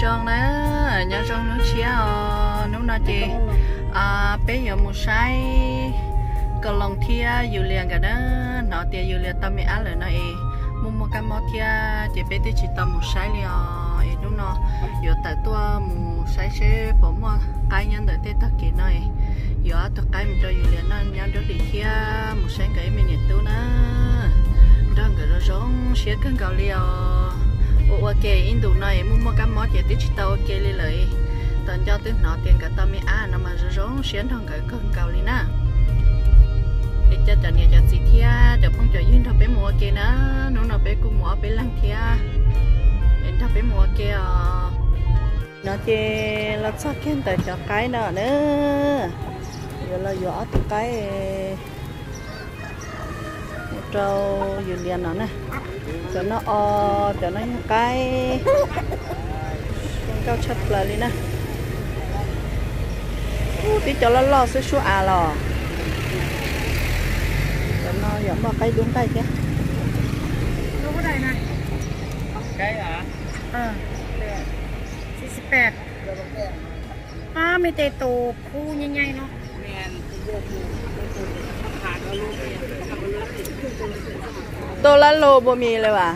Zoo na, nyob zoo hnub tshiab os. Hnub no ces peb yuav mus saib Kaloos thiab Yulias nkawd na. Hnov tias Yulias tau me ab lawm no es muaj muaj kab mob thiab ces peb twb tsis tau mus saib li os. Es hnub no yuav tawm tuaj mus saib seb puas muaj qaib nyob ntawm tej tog kev no es yuav ob tug qaib mus rau Yulias noj nyob nruab hlis thiab mus saib nkawd ib me niam tub na. Nrog nkawd zoo zoo siab kawg nkaus li os. Ua ua ke ib ntus no es muaj muaj kab mob ces twb tsis tau ua ke li lawm. Tau nco twb hnov tias nkawd tau me ab no mas zoo zoo siab nrog nkawd kawg nkaus li na. Es coj cov niam cov txiv thiab cov phooj cov ywg nrog peb mus ua ke na. Hnub no peb kuj mus ob peb leeg thiab. Es nrog peb mus ua ke os. No ces los txog kiag ntawm cov qaib no na. Yuav los yuav ob tug qaib rau Yulias no na. Cov no os, cov no yog qaib zoo nkauj tshaj plaws li na. Ub, tib cov loj loj xwb suab av los. Cov no yog muaj qaib dub nqaij thiab. Pab me tej tus pub nyaij nyaij no. Tus lab lus puas mis lawm as?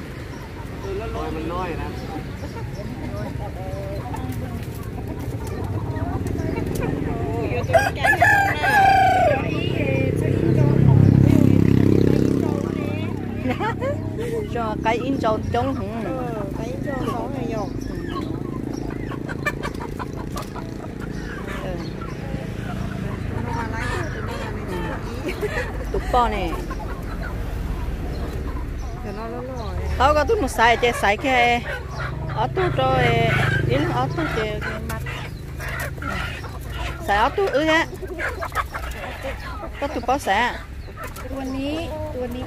Qaib ib ntsau coob heev. Tus poj ne. Thaub koj twb mus xaiv ces xaiv kiag ob tug rau, ib leeg ob tug ces xaiv ob tug wb thiab. Koj tus paub xaiv?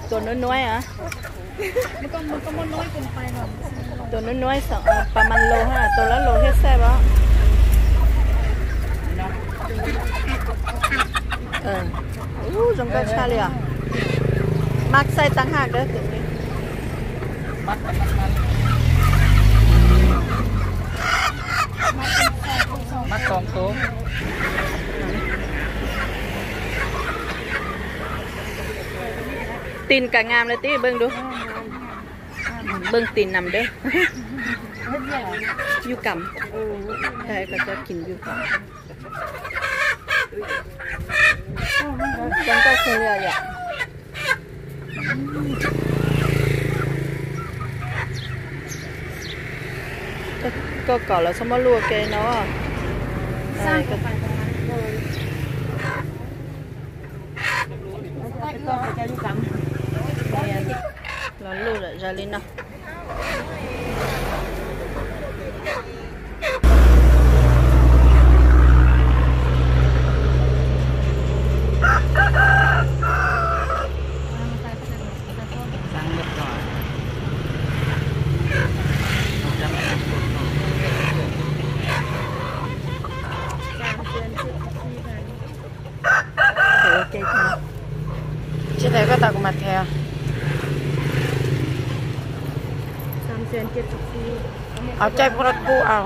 Tus nuav nuav, tus nuav nuav pas mas lus, tus lab lus thiab xaij os. Ub, zoo nkauj tshaj li os. Mab xaij taab haj dawb tus. Tis kas ngam le tib beej du. Beej tis nam dawb. Yuj kam. Cov tis yuj kam. Zoo nkauj kawg li os yom. Koj kom lawv txhob muab luaj ke no. Los luj lawm zas li no. Tsis thaiv koj tau kuv mam thaiv. Hauv caij puab dab kub au.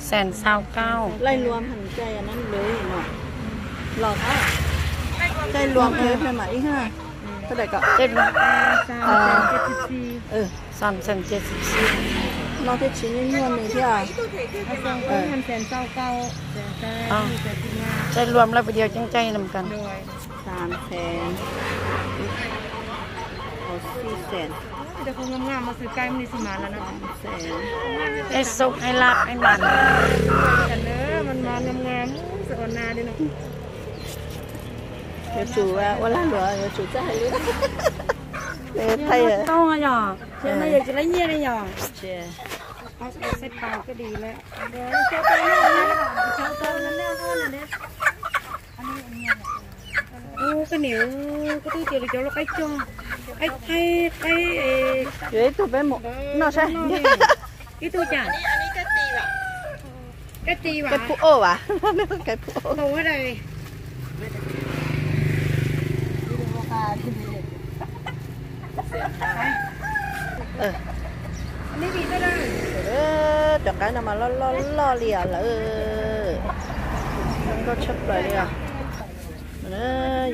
Xees xau kauj. Caij luam, caij luam, xees xau kauj. Caij luam lawm pes tias ceeb caij nam kas. Ej xu ej lab ej mas. Yuav tsum ua lag luam, yuav tsum txawj hais lus. Tau yog, no yog tsis lab nyiaj li yog. Koj niam, koj twb tias li cov lub qaib cog, qaib thaib, qaib. Yuav ib tug peb mus noj saib. Ib tug cas? Qaib ti vas. Qaib pub oj vas. Qaib pub oj. Mus ua dais. Cov qaib no mas loj loj loj li os lawm. Zoo nkauj tshaj plaws li os.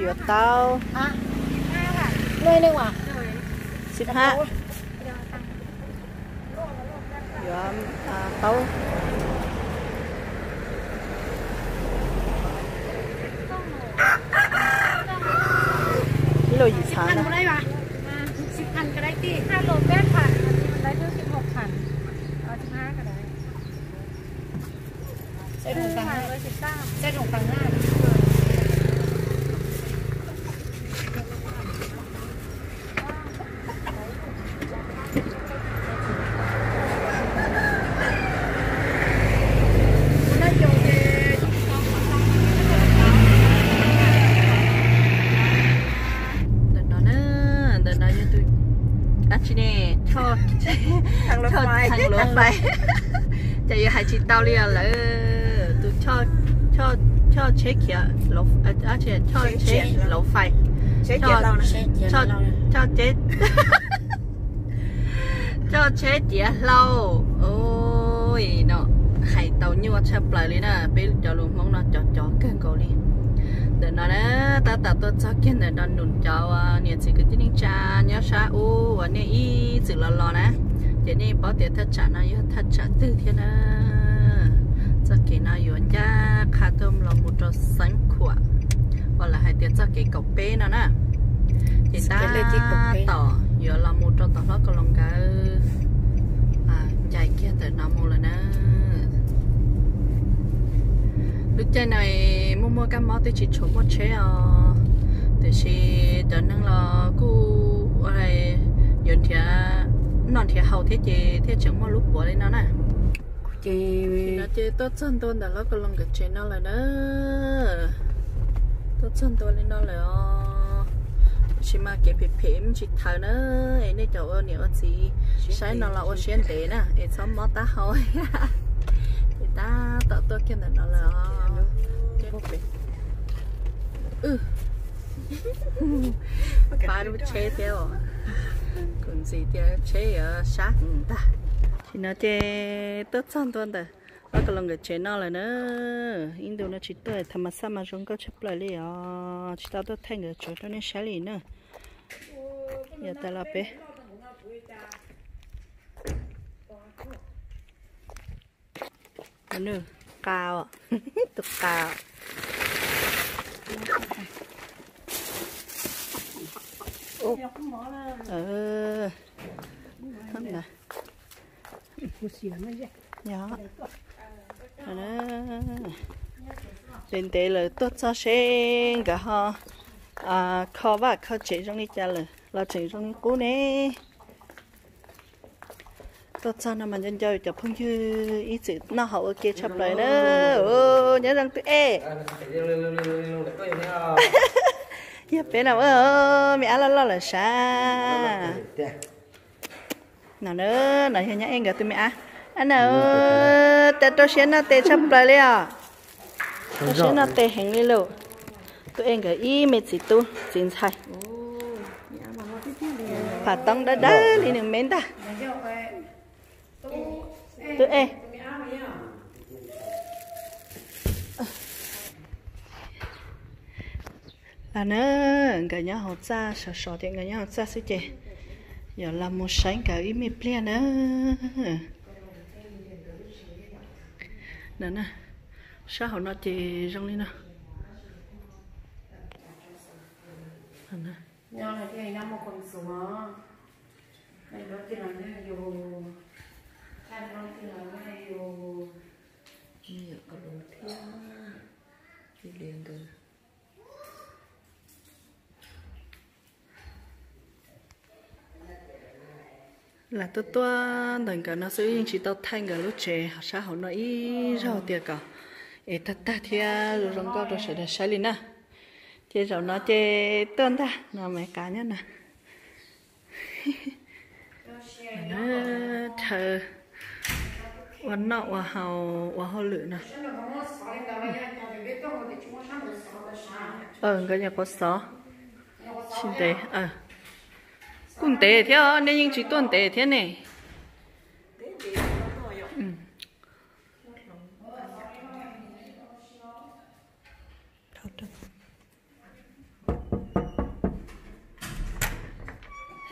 Yuav tau xib hab. Yuav tau ib lus yim xav no. Ntawm no na, ntawm no yog tus dab tsi ne, choj, choj theej lauv fais. Ces yuav hais tsis tau li os lawm, tus choj, choj tsheb khiav, choj tsheb lauv fais, choj tsheb, choj tsheb ciav hlau. Ua no, hais tau nyuaj tshaj plaws li na, peb cov lus Hmoob no cov cov kawg nkaus li. Ntawm no na, tab tom tuaj txog kiag ntawm no num cov niam txiv kwv tij neej tsa nyob sab ub uas nej ib txwm los los na, ces nej paub tias thaj tsam no yog thaj tsam twg thiab na. Txoj kev no yuav ncaj qha tuaj los mus rau Xeev Khuam, uas lawv hais tias txoj kev kaum peb no na. Ces tab tom yuav los mus rau tom hlob Kaus Loos nkawd, ncaim kiag ntawm no mus lawm na. Lub caij no muaj muaj kab mob twb tsis tshua muaj tsheb os, tiam sis cov neeg los kuj ua yuav nrhiav noj nrhiav haus thiab ces thiaj tseem muaj lub puav li no na. Ces no ces tuaj txog ntua ntawm hlob Kaus Loos nkawd tsev no lawm na. Tuaj txog ntua li no lawm os. Tab sis mas kev phem phem me ntsis thawv na, es nej cov ua niam ua txiv saib no los ua siab ntev na es txhob mob taub hau. Ces tab tom tuaj kiag ntawm no lawm os. Pab lub tsheb thiab os. Kuv ntxiv tias tsheb yuav sab kuv ntag. Ces no ces tuaj txog ntua ntawm hlob Kaus Loos nkawd tsev no lawm na. Ib ntu no tsis tuaj, tha mas xaj mas zoo nkauj tshaj plaws li os. Tsis tau tuaj thaij nkawd tsev rau nej saib li na. Yog tas los peb qa, tus qa. Ntev ntev lawm tuaj txog seb nkawd ho kho vaj kho tsev zoo li cas lawm los tseem zoo li qub ne. Tuaj txog no mas nco nco cov phooj ywg ib txwm noj haus ua ke tshaj plaws na. Nyob zoo tus ej. Yog peb no, me ab loj loj lawm sav. No na, no yog nyob ej nkawd tus me ab. Ab na, tas rau siab noj tes tshaj plaws li os. Rau siab noj tes heev li lauj. Tus ej nkawd ib me txiv tub txiv ntxhais. Pham toob dawb dawb li nws me ntag. Tus ej. Los na, nkawd nyob hauv txaj, sov sov tias nkawd nyob hauv txaj xwb ces yuav los mus saib nkawd ib me pliag na. Sab hauv no ces zoo li no. Lam tuaj tuaj ntawm nkawd no xwb yeej tsis tau thaij nkawd lub tsev sab hauv no ib zaug tias kom es tag tag thiab zoo zoo nkauj rau sawv daws saib li na. Ces zaum no ces tuaj ntag no, Mes Kas nyob na. Chaw ua noj ua haus ua hauj lwm no. Nkawd nyuam qhuav xov tsis ntev. Kuj ntev thiab, nej yeej tsis tuaj ntev thiab ne.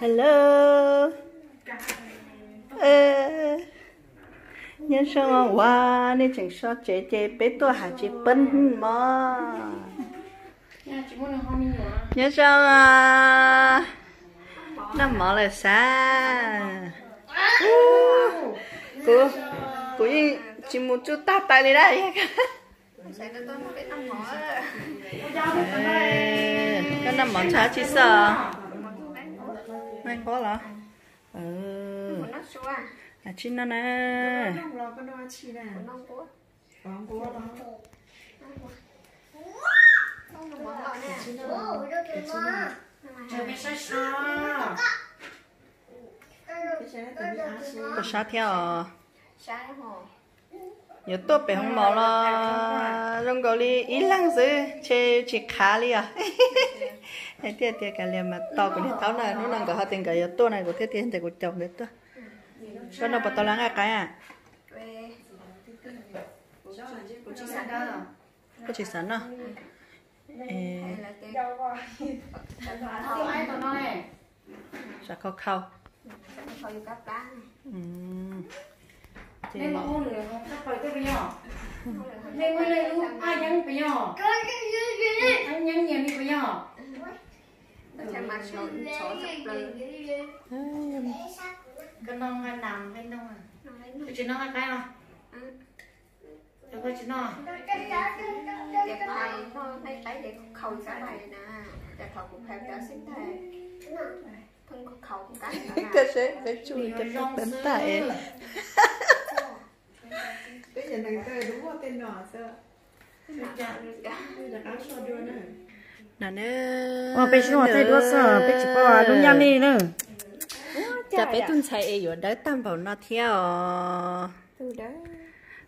Hello. Nyob zoo ua nej tseem so tsev ces peb tuaj hais tsis peeb mog. Nyob zoo. Noj mov lawm xav. Kuv, kuv yeej tsis mus tsuj tag tais li na. Koj noj mov ntshav tsis xwb? Nqub los? Tsis noj na. Koj sab thiab os. Yuav tuaj pem hoo mom los zoo nkaus li ib leeg xwb, ntshe tsis qhav li os. Hais tias tias kav liam mas tos kuv niag thaub na, hnub no nkawd ho tias nkawd yuav tuaj na, kuv thiaj tias ntawm kuv caum nkawd tuaj. Koj noj puas tau lawv nqaij qaib a? Koj tsis xav noj? Xav khau khau. Koj saib peb tsuj li cov peb peev tag es. No na, peb sib ua thaij duab xwb, peb tsis paub lub nyab nej na. Cas peb tus ntxhais es yuav dawb tag npaum no thiab os.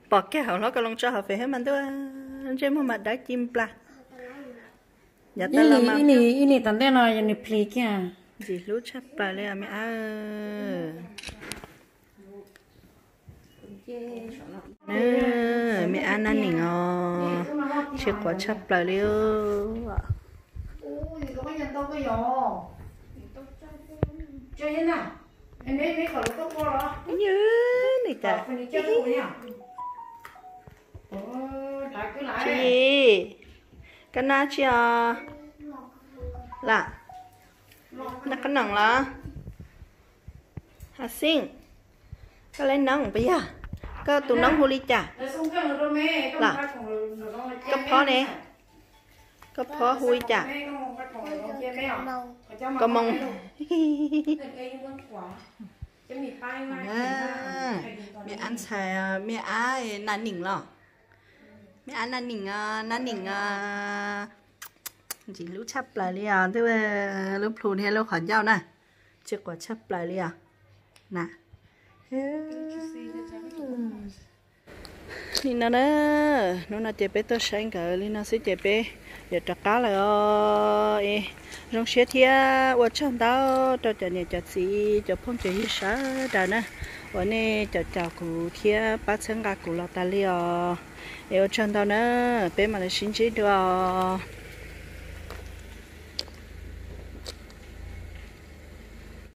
Pom kiag hauv hlob ko loo tso hauv fem hab mas ntuj, ntsej muag mas dawb ci nplas. Ib nim tom ntej no yog nws plis kiag. Ntxim hlub tshaj plaws li me ab. Me ab Nab Nim os, tsis quav tshaj plaws li. Nws cas tsis, koj noj tsi os? Lam, noj qhob noom los? Ha xij, koj lab noob puas yog? Koj tus noob hu li cas? Lam, koj phob ne? Koj phob hu li cas? Koj moos. Me ab ntxhais, me ab Nab Nim los? Me ab Nab Nim, Nab Nim ntxim hlub tshaj plaws li os, twb lub plhu thiab lub qhov ncauj na, tsis quav tshaj plaws li os na. Li no na, hnub no ces peb tuaj saib nkawd li no xwb ces peb yuav rov qab lawm os. Es zoo siab thiab ua tsaug ntau rau cov niam cov txiv cov phooj cov ywg sawv daws na, uas nej caum caum kuv thiab pab txhawb nqa kuv los tas li os. Es ua tsaug ntau na, peb mam li sib ntsib dua os.